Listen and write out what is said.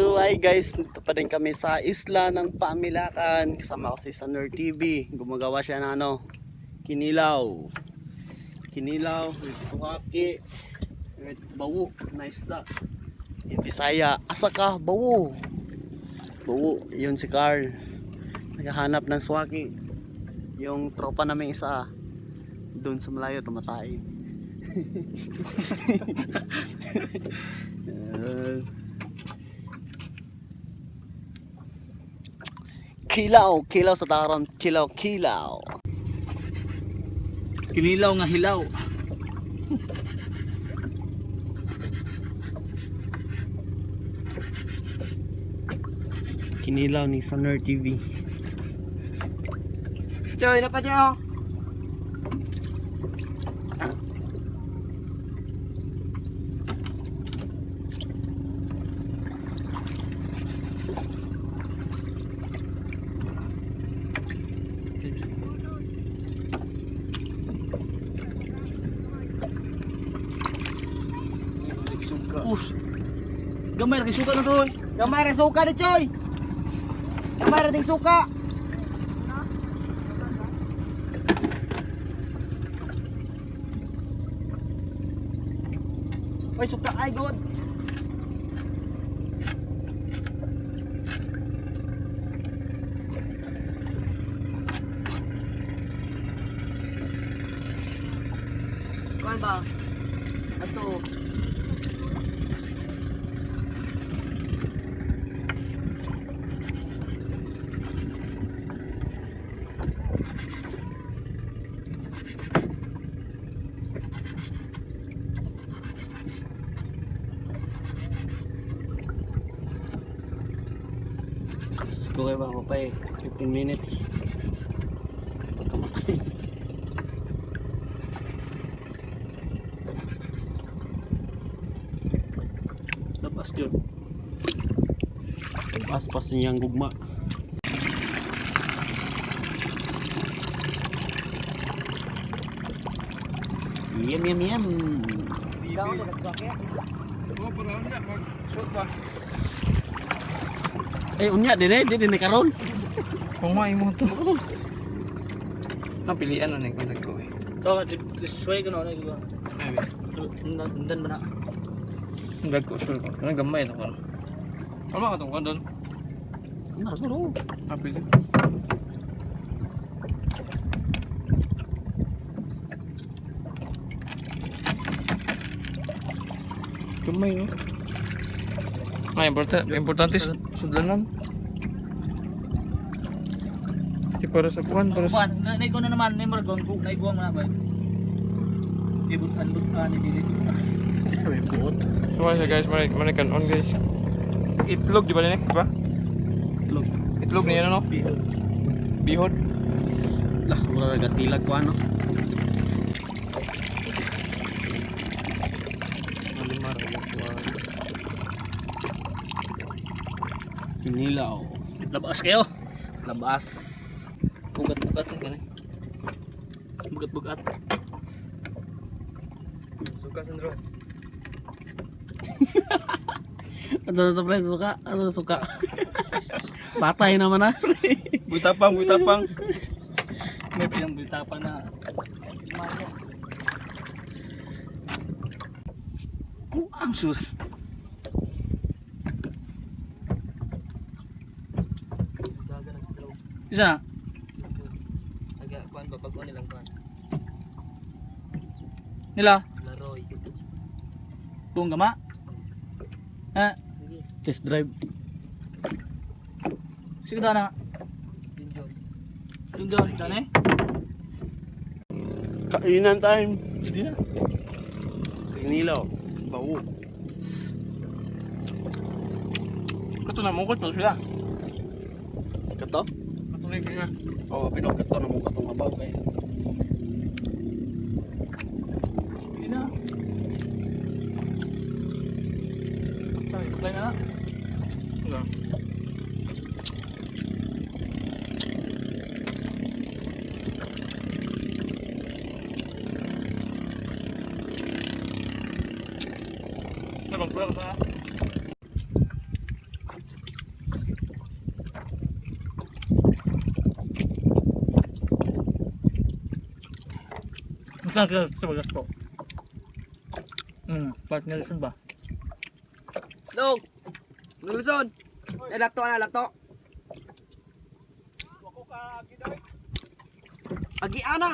So hi guys, dito pa rin kami sa isla ng Pamilacan. Kasama ko si Sanor TV. Gumagawa siya ng ano, kinilaw. Kinilaw with sukaki, with bawo na isda. In Bisaya, asa ka, bawo. Bawo, yun si Carl. Naghahanap ng swaki. Yung tropa namin isa, doon sa malayo, tumatay. Yan. Kilaw, kilaw sa taron, kilaw, kilaw. Kinilaw nga hilaw. Kinilaw ni Sanor TV. Choy, napa dyan oh. Us. Gamay ra kay suka na to. Oy. Gamay rin suka ni Choy. Gamay rin ding suka. Oy, suka ay god. Kuan ba? Ato. Siguro ba ako pa eh, 15 minutes. Pagkamatay. Labas jud. Paspas niyang gugma. Yum, yum, yum. Ikaw mo nagsuka. Eh, unya, din eh, din eh, karon. Kung mo to. Ang pilian na yung contact ko eh. To suway ko na na ko. Ay, Undan ba na? ang ko sure ko. Ang gamay na ko. Ano ka tong doon? Ano, ano? Ang pili. Gamay no. Ay, importante, importante sudlanan. Di para sa kuan, para sa Kuan, na ko na naman ni murag ko na iguang na ba. Ibutan butan ni dili. May buot. So guys, guys, manay kan on guys. Itlog di ba din eh, di ba? Itlog. Itlog niya no? Bihod. Lah, wala nagatilag ko ano. Kinilaw. Labas kayo. Labas. Ugat-ugat ni kanay. Bugat-bugat. Suka sandro. Ano sa pre, suka? Ano suka? Patay naman ah. Buitapang, buitapang. May piyang bitapa na. Oh, ang sus. Isa na. Aga, kuan ba pag nilang kuan. Nila. Laroy. Buong gama. Ha? Sige, Test drive. Sige na. Junjun. Yung doon, ito na eh. Kainan time. Hindi na. Kinilaw. Bawo. Kato na mukot pa sila. Kato? Kato na yung Oo, oh, pero kato na mo katong abaw kay. Hindi na. Sorry, supply na na. Wala. Saan sa bagas ko? Part Nelson ba? Dong. Luzon. Eh, lato na, lato. Agi ana.